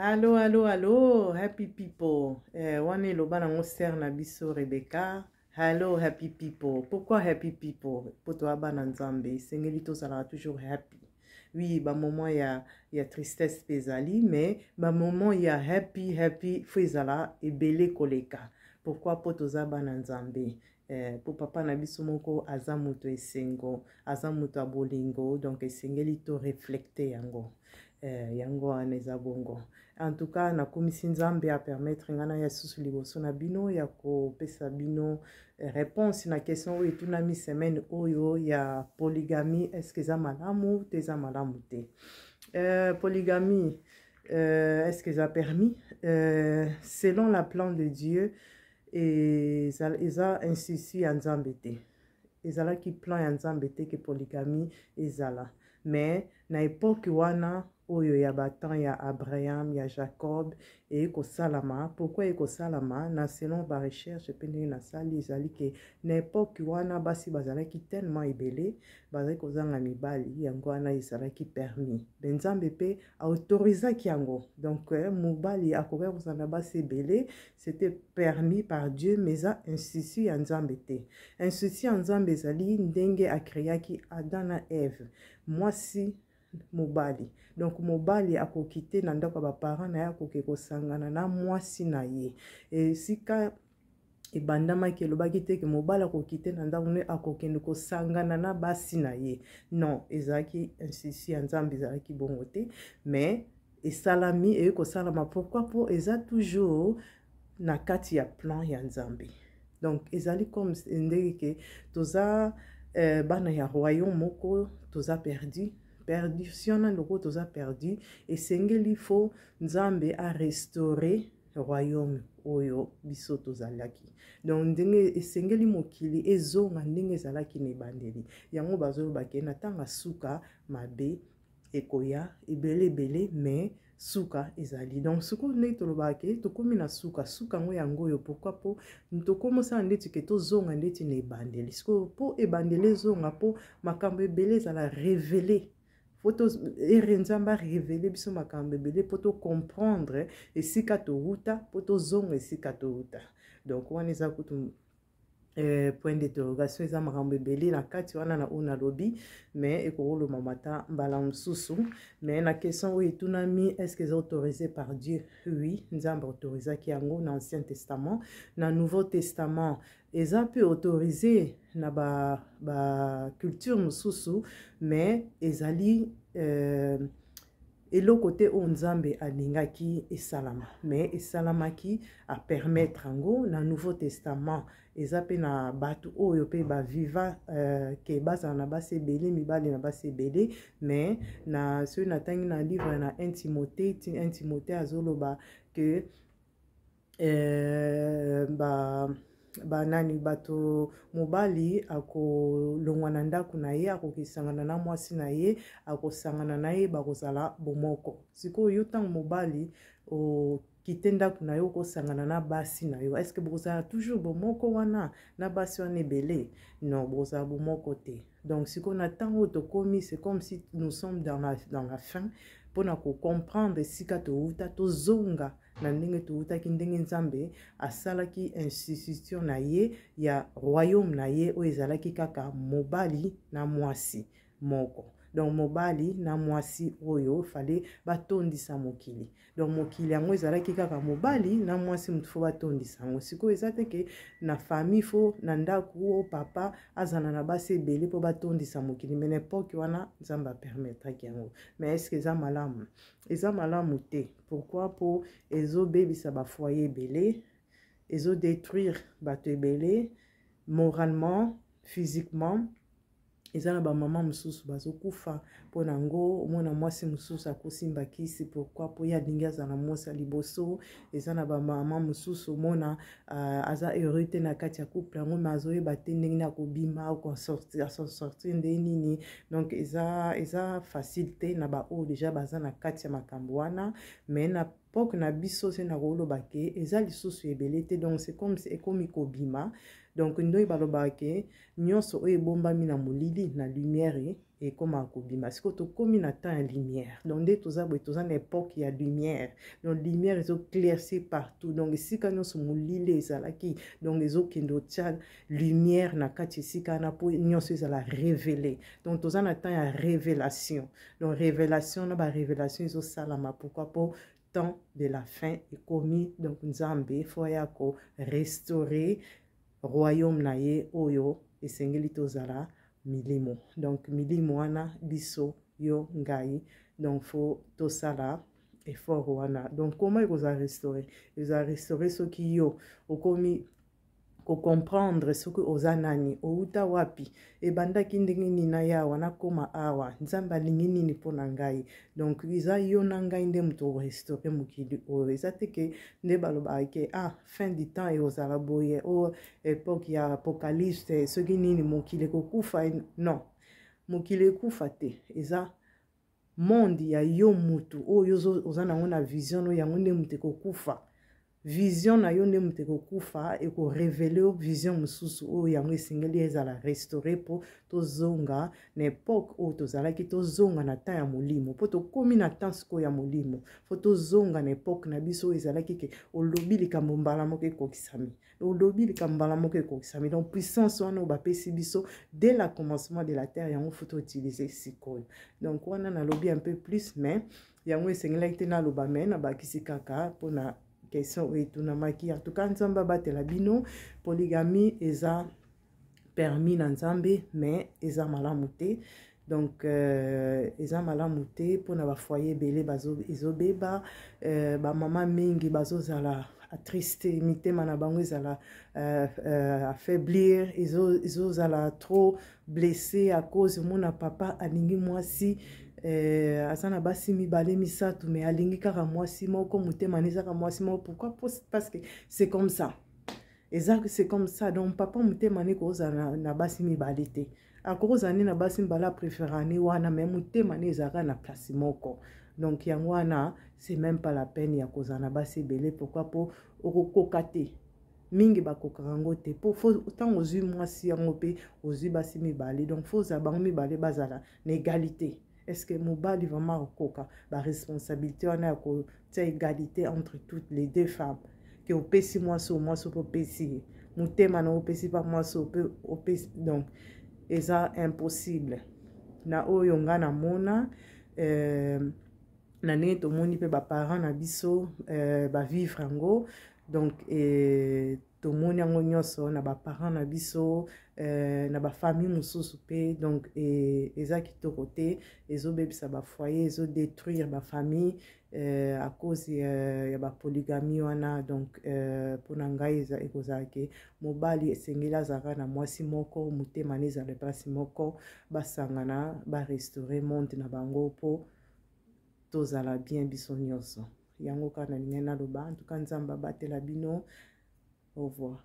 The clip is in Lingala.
Allo, allo, allo, happy people. Eh, wana eloba nango sœur na biso Rebecca. Hello, happy people. Pourquoi happy people? Po toa bana Nzambe, esengeli tozalaka toujours happy. Oui, ba moment ya tristesse pe ezali, mais ba moment ya happy, happy, faut ezala ebele koleka. Pourquoi? Po toza bana Nzambe. Eh, po papa na biso moko aza moto esengo, aza moto ya bolingo, donc esengeli to reflecter yango. Eh, yango wana eza bongo. En tout cas, nakumisi Nzambe a permettre nga na ya susu liboso na bino ya kopesa bino eh, réponse na question oyo etunami semaine oyo ya polygamie, est-ce que eza malamu te eza malamu te? Polygamie, est-ce que eza permis? Selon la plan de Dieu, eza insusi ya Nzambe te. Ezalaki plan ya Nzambe te ke polygamie ezala. Mais na époque wana oyo ya ba temps ya Abraham, ya Jacob, eye kosalama. Pourquoi eye kosalama? Na selon ba recherche pe ndenge nasali, ezali ke na époque wana basi bazalaki tellement ebele, bazalaki kozanga mibali, yango wana ezalaki permis. Mais Nzambe pe autorisaki yango. Donc mobali akokaki kozala na basi ebele, c'était permis par Dieu, mais eza insusi ya Nzambe te. Insusi ya Nzambe ezali ndenge akreaki Adam na Ève, mwasi mobali. Donc mobali akoki te na ndako ya ba parents na ye, akoki kosangana na mwasi na ye. Esika ebandamaki, elobaki te ke mobali akoki te na ndako ne akokende kosangana na basi na ye. Non, ezalaki insusi ya Nzambe, ezalaki bongo te, mais esalami, eye kosalama. Pourquoi? Po eza toujours na kati ya plan ya Nzambe. Donc ezali comme ndenge ke toza bana ya royaume moko, toza perdu. Perdition na loko toza perdu, esengeli fo Nzambe a restaurer royaume oyo biso tozalaki. Donc ndenge esengeli mokili ezonga ndenge ezalaki na ebandeli. Yango bazoloba ke na tanga suka mabe ekoya ebele ebele, mais suka ezali. Donc sikoyo ndenge tolobaka ke tokomi na suka, suka yango yango oyo. Pourquoi? Po tokomosala ndeti ke tozonga ndeti na ebandeli. Sikoyo po ebandeli ezonga, po makambo ebele ezala révélé, po to ere Nzambe arévélé biso makambo ebele, po to comprendre esika towuta, po tozonga esika towuta. Donc wana eza kutu point d'interrogation, eza makambo ebele na kati wana na oyo nalobi, mais ekokoloma mata mbala mosusu. Mais na question oyo etunami, est-ce que eza autorisé par Dieu? Oui, Nzambe autorisaki yango na Ancien Testament. Na Nouveau Testament eza mpe autorisé na ba culture mosusu, mais ezali eloko te oyo Nzambe alingaki esalama, mais esalamaki, apermettre yango na Nouveau Testament. Eza mpe na bato oyo mpe baviva ke bazala na basi ebele, mibali na basi ebele. Mais na soki natangi na livre na 1 Timothée, 1 Timothée azoloba ke ba banani bato mobali akolongwa na ndako na ye, akokisangana na mwasi na ye, akosangana na ye, bakozala bomoko. Sikoyo yo ntango mobali okite ndako na yo, okosangana na basi na yo, est-ce que bokozala toujours bomoko wana na basi wana ebele? Non, bokozala bomoko te. Donc sikoyo na ntango oyo tokomi, c'est comme si nous sommes dans la fin, mpona kocomprendre esika towuta, tozonga na ndenge towutaki, ndenge Nzambe asalaki institution na ye ya royaume na ye oyo ezalaki kaka mobali na mwasi moko. Donc mobali na mwasi oyo fale batondisa mokili. Donc mokili yango ezalaki kaka mobali na mwasi, motu fo batondisa yango. Sikoyo eza te ke na famille fo na ndako oyo papa azala na basi ebele mpo batondisa mokili. Mais na époque wana Nzambe apermettraki yango. Mais est-ce que eza malamu? Eza malamu te. Pourquoi? Po ezobebisa bafoyer ebele, ezodétruire bato ebele moralement, physiquement. Eza na bamama mosusu bazokufa mpo na yango. Omona mwasi mosusu akosimba kisi. Pourquoi? Po ye alingi azala mwasi ya liboso. Eza na bamama mosusu omona aza heureux te na kati ya couple yango, mais azoyeba te ndenge nini akobima, asortir ndenge nini. Donc eza facile te na baoyo déjà baza na kati ya makambo wana. Mais na époque na biso se na koloba ke eza lisusu ebele te. Donc c'est comme si ekomi kobima. Donc ndenge balobaka ke nyonso oyo ebombami na molili, na lumière. Ekomaka kobima. Sikoyo tokómi na temps ya lumière. Donc nde toza boye, toza na époque ya lumière. Donc lumière ezoclaircir partout. Donc esika nyonso molili ezalaki, donc ezokende otia lumière na kati esika wana mpo nyonso ezala révélé. Donc toza na temps ya révélation. Donc révélation na barévélation ezosalama. Pourquoi? Mpo temps de la fin ekomi. Donc Nzambe faut aya korestaurer royaume na ye oyo esengeli tozala milimo. Donc milimo wana, biso, yo, ngai. Donc faut tosala effort wana. Donc comment ekozala restauré? Ezala restauré soki yo okomi kocomprendre soki oza nani, outa wapi, ebandaki ndenge nini na yawa nakóma awa, Nzambe alingi nini mpo na ngai. Donc eza yo na ngai nde moto orestaurer mokili oyo. Eza te ke nde balobaka ke ah, fin du temps ekozala boye, o époque ya apocalypse, soki nini, mokili ekokufa. Non, mokili ekufa te. Eza monde ya yo mutu oyo oza nango na vision no, yango nde moto ekokufa. Vision na yo nde moto ekokufa, ekorévéler yo vision mosusu oyo yango esengeli ezala restauré mpo tozonga na époque oyo tozalaki, tozonga na temps ya molimo, mpo tokómi na temps sikoyo ya molimo. Faut tozonga na époque na biso oyo ezalaki ke olobi likambo, mbala moko ekokisami, olobi likambo, mbala moko ekokisami. Donc puissance wana oyo bapesi biso dès la commencement de la terre, yango faut toutiliser sikoyo. Donc wana nalobi un peu plus, mais yango esengelaki te naloba, mais nabakisi kaka mpona question oyo etunamaki. En tout cas, Nzambe abatela bino. Polygamie eza permis na Nzambe, mais eza malamu te. Donc eza malamu te mpona bafoyer ebele ezobeba. Bamama mingi bazozala attristé, mitema na bango ezala affaiblir, ezozala trop blessé à cause omona papa alingi mwasi, aza na basi mibale, misato, mais alingi kaka mwasi moko, motema na ezaka mwasi moko. Pourquoi? Parce que c'est comme ça, eza c'est comme ça. Donc papa motema ne kozala na basi mibale te. Akokozala nde na basi mibale, apréférer ne wana, mais motema ne ezalaka na place moko. Donc yango wana, c'est même pas la peine ya kozala na basi ebele. Pourquoi? Mpo okokoka te. Mingi bakokaka yango te, mpo ntango ozwi mwasi yango mpe ozwi basi mibale, donc faut ozala bango mibale bazala na égalité. Est ce que mobali vraiment akokoka baresponsabilité wana ya kotia égalité entre toutes les deux femmes, ke opesi mwasi oyo, mwasi mpe opesi ye motema na, opesi mpa mwasi oyo mpe opesi? Donc eza impossible. Na oyo nga namona, na ndenge tomoni mpe baparent na biso bavivre yango, donc tomoni yango nyonso na baparent na biso, na bafamille mosusu mpe. Donc eza kitoko te, ezobebisa bafoyer, ezodétruire bafamille à cause ya bapolygamie wana. Donc mpona ngai ekozala ke mobali esengeli azalaka na mwasi moko, motema na ezala place moko, basangana, barestaurer monde na bango mpo tozala bien biso nyonso. Yango kaka nalingai naloba. En tout cas, Nzambe abatela bino. Au revoir.